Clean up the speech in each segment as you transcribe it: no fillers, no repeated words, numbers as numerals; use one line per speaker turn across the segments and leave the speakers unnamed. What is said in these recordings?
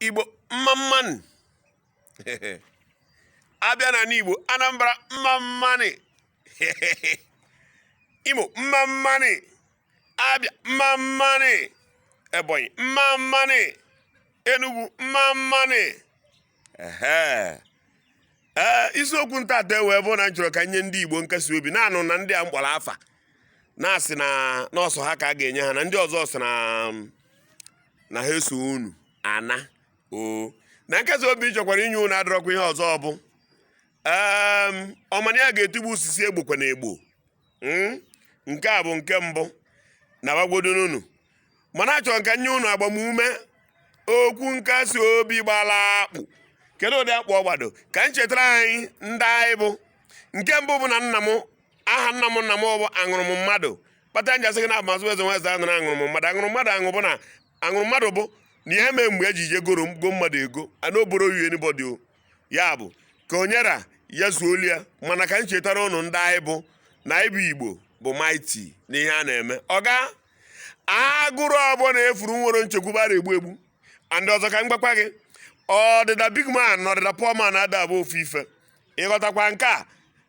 Igbo mma mma nụ. Abịa na Igbo, Anambra mma mma nụ. Imo mma mma nụ. Abịa mma mma nụ. Ebonyi mma mma nụ. Enugu mma mma nụ. Ehe, ee, isiokwu m tata wee bụ na m chọrọ ka nye ndị Igbo nkasi obi na-anụ na ndị a m kpọrọ afa na-asị na n'ọsọ ha ka a ga-enye ha, na ndị ọzọ sị na ha eso unu ana o. Na nkasi obi m chọkwara inye unu adịrọkwa ihe ọzọ, ọ bụ ọmana ya ga-etigbu osisi egbokwa na egbo. Nke a bụ nke mbụ na gbagwodo unu, mana achọrọ ka nye unu agbamume, okwu nkasi obi gbara akpụ. Kedu ụdị akpụ ọ gbado? Ka m chetara anyị ndị anyị bụ. Nke mbụ bụ na nna m, aha nna m, nna m bụ aṅụrụ m mmadụ kpata njasị gị na abụmazụ eze nwa eze anụrụ aṅụrụ m mmadụ, aṅụrụ mmadụ, aṅụ bụ na aṅụrụ mmadụ bụ na ihe mee mgbe eji je goro go mmadụ ego anoboro you anybody o. Ya bụ ka onye ra ya zuolu ya. Mana ka m chetara ụnụ ndị anyị bụ, na anyị bụ Igbo bụ mighty n'ihe a na-eme. Ọga agụrụ ọbụ na efuru nwere nchekwube ara egbu egbu. And ọzọ, ka m gwakwa gị, ọdịda big man na ọdịda poor man ada abụ ofu ife. Ịghọtakwa nke a?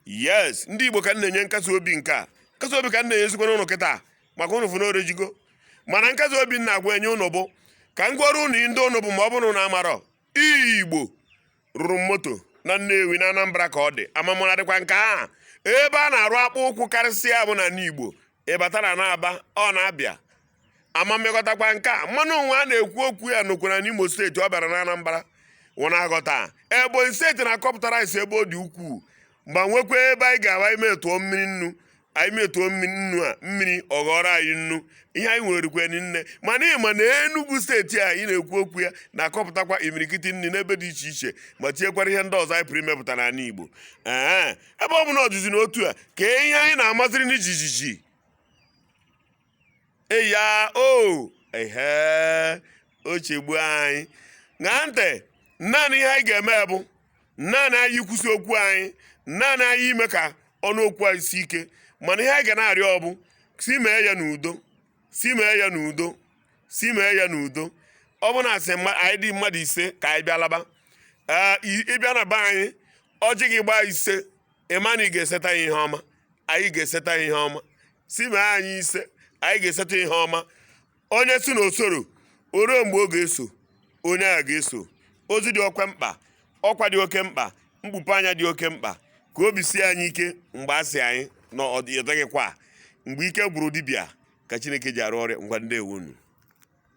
Yes, ndị Igbo, ka m na-enye nkasi obi nke a. Nkasi obi ka m na-enyezikwa n'ụnụ kịta maka ụnụ fụ n'orejigo. Mana nkasi obi m na-agwa enye ụnụ bụ ka m gwara ụnụ ndị ụnụ bụ, ma ọ bụrụ na amarọ Igbo rụrụ moto na Nnewi na Anambra ka ọ dị amamara dịkwa nke ahụ ebe a na-arụ akpụ ụkwụ karịsịa bụ na Igbo. Ịbata na na-aba ọ na-abịa amamịghọtakwa nke a. Mmanụ onwe a na-ekwu okwu ya nọkwara n'Imo Steeti, ọ bịara na Anambra wụ na-aghọta. Ebonyi Steeti na-akọpụta rice ebe ọ dị ukwuu, ma nwekwa ebe anyị ga-aba ime tụọ mmiri nnu. Anyị metụọ mmiri nnu a, mmiri ọ ghọrọ anyị nnu. Ihe anyị nwere nne, mana ịma na Enugu Steeti a anyị na-ekwu okwu ya na-akọpụtakwa imirikiti nri n'ebe dị iche iche, ma tinyekwara ihe ndị ọzọ anyị pụrụ imepụta n'ala Igbo. Ee, ebe ọ bụ na ọdịzi n'otu a ka ihe anyị na-amaziri n'ijijiji eya o ehe o chegbuo anyị. Ṅaa ntị, naanị ihe anyị ga-eme bụ naanị anyị ikwusi okwu anyị, naanị anyị ime ka ọnụ okwu anyị si ike. Mana ihe anyị ga na-arịọ ọ bụ si mee ya n'udo, si mee ya n'udo, si mee ya n'udo. Ọ bụ na asị anyị dị mmadụ 5 ka anyị bịa laba. Ee, ịbịa na be anyị, ọjị gị gbaa 5, ịma na ị ga-eseta ya ihe ọma. Anyị ga-eseta ihe ọma. Si mee anyị 5, anyị ga-eseta ihe ọma. Onye si n'osoro o ruo mgbe ọ ga-eso, onye a ga-eso. Ozi dị oke mkpa, ọkwa dị oke mkpa, mkpupe anya dị oke mkpa, ka obi sie anyị ike mgbe a sị anyị na ọ dịghịkwa. Mgbe ike gwụrụ dibịa ka Chineke ji arụ ọrịa. Ngwa, ndewonu.